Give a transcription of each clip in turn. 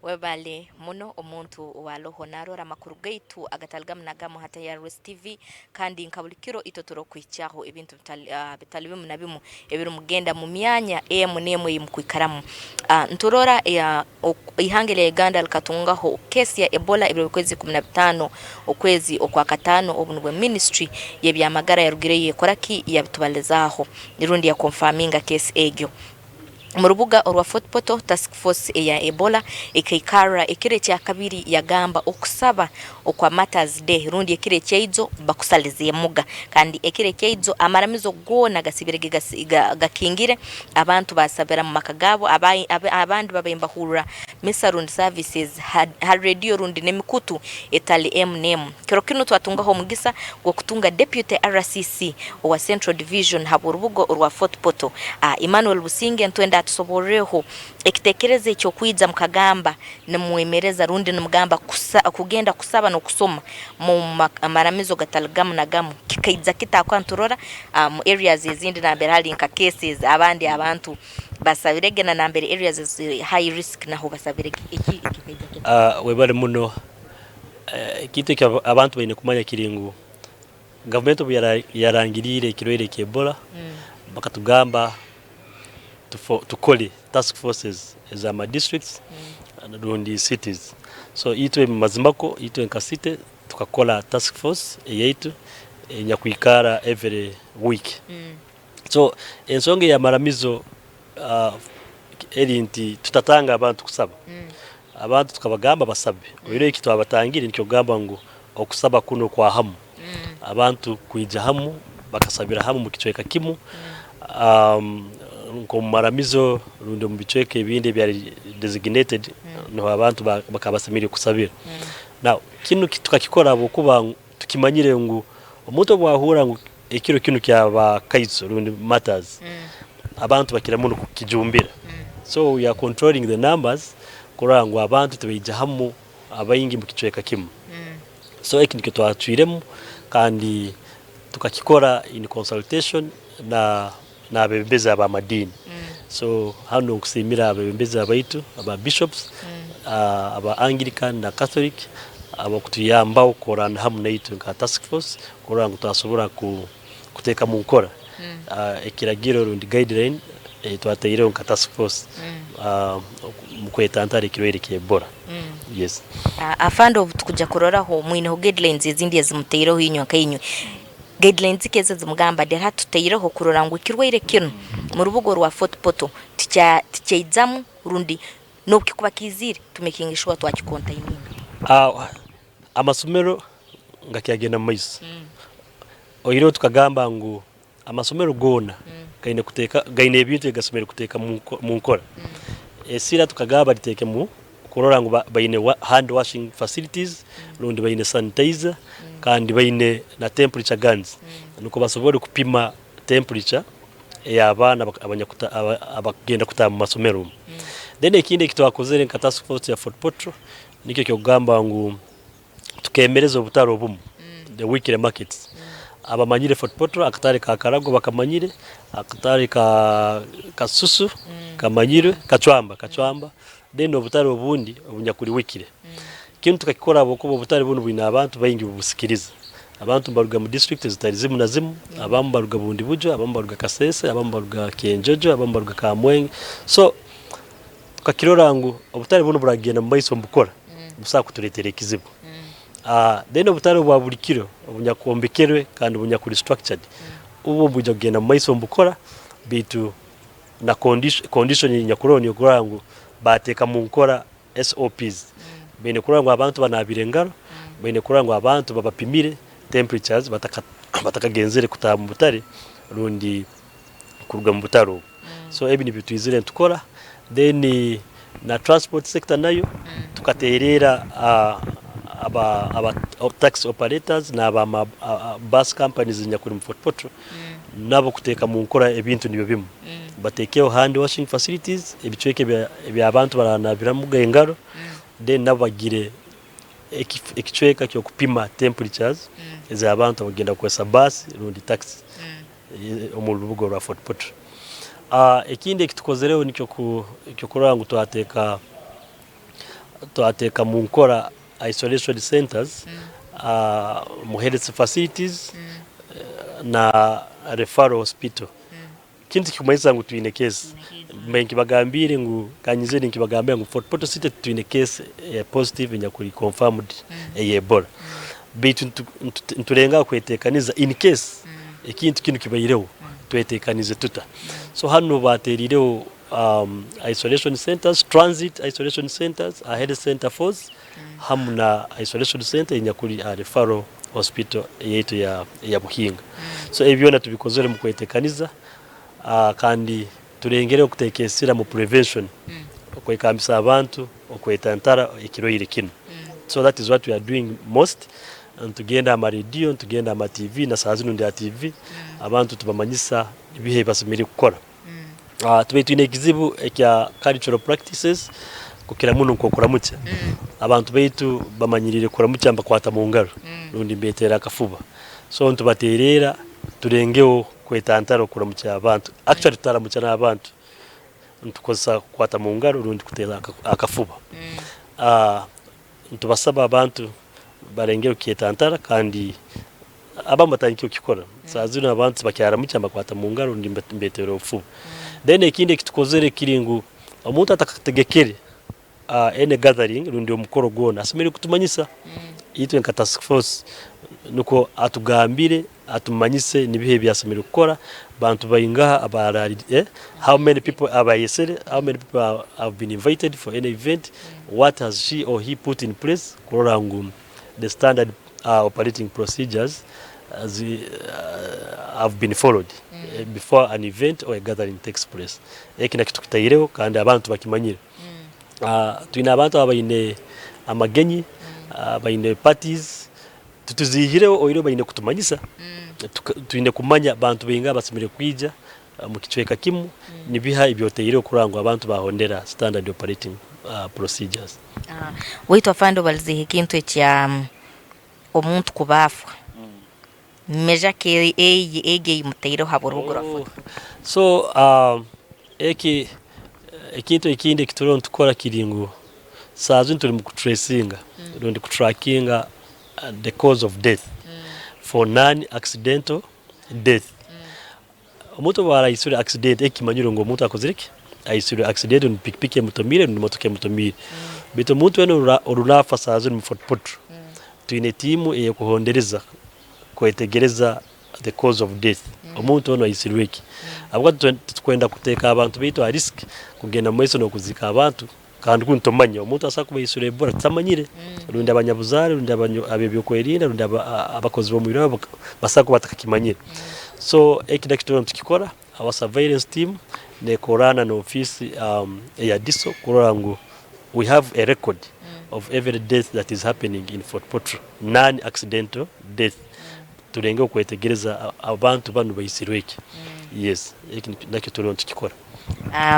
Webale muno omuntu owaloho narora amakuru gaitu agatali gamu na gamu hati aya Rwesi TV kandi nka buli kiro itwe turokuhikyaho ebintu bitali bimu na bimu ebirumugenda mu myanya emu n'emu eyi mukwikaramu. Nturora ihanga erya Uganda likatungaho case ya Ebola ebiro by'okwezi 15 okwezi okwakataano obu nubwo ministry y'ebyamagara yarugireyo yekora ki yabitubalizaaho rundi ya confirminga case egyo. Omu rubuga orwa Fort Portal, Task Force eya Ebola ekaikarra ekiro ekyakabiri yagamba okusaba okwa Martyrs Day rundi ekiro ekyaijo bakusalizeemuga kandi ekiro ekyaijo amaramizo goona gasibire gakingire abantu basabira mu maka gaabo abandi babaire nibahurra misa rundi services ha rediyo rundi n'emikutu etali emu n'emu. Kiro kinu twatungaho omugisa gw'okutunga Deputy RCC owa Central Division habw'orubuga orwa Fort Portal, Emmanuel Businge ntwenda atusoborreho ekitekerezo eky'okwija mukagamba nimwemereza rundi nimugamba kugenda kusaba n'okusoma mu maramizo gatali gamu na gamu kikaija kita ahakuba niturora mu areas ezindi nambere hali nka cases abandi abantu basabirege na nambere areas eziri high risk naho basabirege. Eki kikaija kita? Webale muno. Ekintu eki abantu baine kumanya kiri ngu gavumenti obu yarangiriire ekirwaire kya Ebola, bakatugamba tukore task forces ez'ama districts rundi cities. So itwe mazima kwo itwe nka city tukakora task force eyaitu enyakwikara every week. So ensonga ey'amaramizo eri nti tutatanga abantu kusaba. Abantu tukabagamba basabe. Oihireho eki twabatangire nikyo kugamba ngu okusaba kunu okwa hamu. Abantu kwija hamu bakasabira hamu omu kicweka kimu nk'omu maramizo rundi omu bicweka ebindi ebyali designated nuho abantu bakaba basemeriire kusabira. Now kinu tukakikora habwokuba tukimanyire ngu omuntu obu ahurra ngu Ekiro kinu kyaba kaiso rundi martyrs abantu bakira muno kukijumbira so we are controlling the numbers kurora ngu abantu tibaija hamu abaingi mu kicweka kimu so eki nikyo twacwiremu kandi tukakikora in consultation na n'abebembezi ab'amadiini so hanu nkusiimira abebembezi abaitu aba bishops aba Anglican na Catholic ab'okutuyambaho kukorana hamu naitwe nka task force Kurora ngu twasobora kuteeka mu nkora ekiragiro rundi guideline ei twataireho nka task force omu kwetantara ekirwaire kya Ebola. Yes. Afande obu tukuja kuroraho mwineho guidelines ezindi ezimutaireho inywe nka inywe. Guidelines ki ezi ezimugamba dera hati tutaireho kurora ngu ekirwaire kinu mu rubuga orwa Fort Portal tikyaijamu rundi nobu kikuba kiizire tu makinge sure twakicontaininga? Amasomero gakyagenda omu maiso. Oihireho tukagamba ngu amasomero goona gaine kuteeka gaine ebintu ebi gasemeriire kuteeka omu nkora. Esira tukagamba bagiteeke mu kurora ngu baine hand washing facilities rundi baine sanitizer kandi baine na temperature guns nukwo basobole kupima temperature ey'abaana abakugenda kutaaha omu masomero omu. Then ekindi eki twakozere nka task force ya Fort Portal Nikyo ky'okugamba ngu tukeemereza obutare obumu, the weekly markets. Abamanyire Fort Portal, akatare ka Karago bakamanyire, akatare ka Kasusu kamanyirwe, Kacwamba, Kacwamba, then obutare obundi obunyakuri weekly. Kinu tukakikora ahabw'okuba obutare bunu bwine abantu baingi bubusikiriza. Abantu nibaruga mu district ezitari zimu na zimu, abamu baruga Bundibugyo, abamu baruga Kasese, abamu baruga Kyenjojo, abamu baruga Kamwenge. So Tukakirora ngu obutare bunu buragenda omu maiso nibukora busobora kuturetera ekizibu. Then obutare obwa buri kiro obunyakwombekerwe kandi obunyakuri structured obwo nibwija kugenda omu maiso nibukora beitu na condition enyakuroho niyo kurora ngu bateeka mu nkora SOPs. Baine kurora ngu abantu banaabire engaro, baine kurora ngu abantu babapimire temperatures batakagenzere kutaaha omu butare rundi kuruga omu butare obu. So ebi nibyo twizire nitukora then na transport sector nayo tukatereera aba aba taxi operators n'aba ma bus companies ezinyakuri omu Fort Portal nabo kuteeka mu nkora ebintu nibyo bimu. Bateekeho hand washing facilities ebicweka eby'abantu baranabiramu engaro then nabo bagire ekicweka ky'okupima temperatures ez'abantu abakugenda kukozesa baasi rundi taxi. omu rubuga orwa Fort Portal. Ekindi eki tukozereho nikyo kurora ngu twateeka Twateeka mu nkora isolation centres omu health facilities na referral hospital. Kinu tikikumanyisa ngu twine case. Mbaire nkibagambiire ngu kanyizire ninkibagambira ngu Fort Portal City titwine case eya positive enyakuri confirmed eya Ebola. Beitu niturengaho kwetekaniza in case ekintu kinu kibaireho twetekanize tuta. So hanu bateriireho isolation centres, transit isolation centres, aha health center fours hamu na isolation center enyakuri aha referral hospital yaitu eya Buhinga. So ebi byona tubikozere omu kwetekaniza kandi turengereho kuteeka esira mu prevention, okwekambisa abantu okwetantara ekirwaire kinu. So that is what we are doing most, nitugenda aha ma radio, nitugenda aha ma TV na saaha zinu ndi aha TV, abantu tubamanyisa biha ebi basemeriire kukora. Tubaire twine ekizibu ekya cultural practices kukira muno nk'okuramukya. Abantu baitu bamanyiriire kuramukya nibakwata mu ngaro rundi nibeteera akafuba. So nitubateereera turengeho kwetantara okuramukya abantu. Actually tutaramukya n'abantu, nitukozesa kukwata mu ngaro rundi kuteera akafuba. Nitubasaba abantu barengeho kukyetantara kandi abamu batandikire kukikora. Saaha zinu abantu tibakyaramukya nibakwata mu ngaro rundi nibeteera obufuba. Then ekindi eki tukozere kiri ngu omuntu atakategekere any gathering rundi omukoro gwona asemeriire kutumanyisa itwe nka task force nukwo atugambire atumanyise nibiha ebi asemeriire kukora, bantu baingaha abararire, how many people abayesere, how many people have been invited for any event, what has she or he put in place kurora ngu the standard operating procedures have been followed before an event or a gathering takes place. Eki nakyo tukitaireho kandi abantu bakimanyire. Twine abantu abaine amagenyi, baine parties, Tituziihireho oihireho baine kutumanyisa. Twine kumanya bantu baingaha abasemeriire kwija omu kicweka kimu, nibiha ebi otaireho kurora ngu abantu bahondera standard operating procedures. Waitu afande obalizeho ekintu ekya omuntu kuba afwa, measure ki egi eyi mutaireho habw'orubuga rwa Fort Portal? So eki ekintu ekindi eki turiyo nitukora kiri ngu Saaha zinu turi mu kuturesinga rundi kuturakinga the cause of death for non accidental death. Omuntu obu araitsirwe accident eki kimanyirwe ngu omuntu akozire ki? Aitsirwe accident rundi pikipiki emutomiire rundi motoka emutomiire. Baitu omuntu weena oruraafa saaha zinu omu Fort Portal, twine tiimu ey'okuhondereza kwetegereza the cause of death omuntu onu aitsirwe ki ahabw'okuba titukwenda kuteeka abantu baitu aha risk kugenda mumaiso n'okuziika abantu kandi kunu tomanya omuntu asobola kuba aitsirwe Ebola tutamanyire rundi abanyabuzaare rundi ab'ebyokwerinda rundi abakozi b'omu irwariro basobola kuba batakakimanyire so eki nakyo turiyo nitukikora our surveillance team nekoraana na ofiisi eya DISO kurora ngu we have a record of every death that is happening in Fort Portal non accidental death. Turengeho kwetegereza abantu banu baitsirwe ki. Yes, eki nakyo turiyo nitukikora.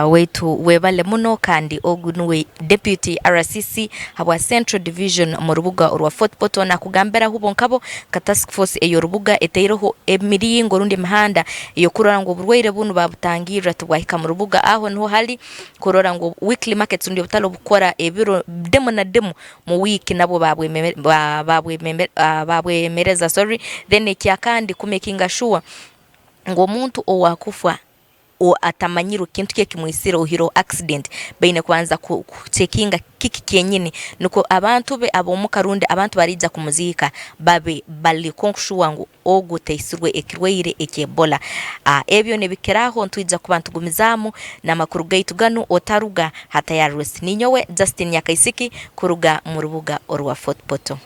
Waitu webale muno kandi ogu nuwe Deputy RCC habwa Central Division mu rubuga orwa Fort Portal nakugambiraho bo nkabo nka task force ey'orubuga etaireho emiringo rundi emihanda ey'okurora ngu oburwaire bunu babutangirra tibwahika mu rubuga aho niho hali kurora ngu weekly markets rundi obutale obukukora ebiro dimu na dimu mu wiiki nabwo babwemereza sorry then ekyakandi ku makinga sure ngu omuntu owakufwa atamanyirwe kintu ki ekimwisire oihireho accident baine kubanza ku checkinga kiki kyenyini nukwo abantu be ab'omuka rundi abantu baraija kumuziika babe bari sure ngu ogu taisirwe ekirwaire eky'Ebola. Ebyo nibikiraho nitwija kuba nitugumizaamu n'amakuru gaitu ganu otaruga ha Tayari Ninyowe Justine Nyakaisiki kuruga mu rubuga orwa Fort Portal.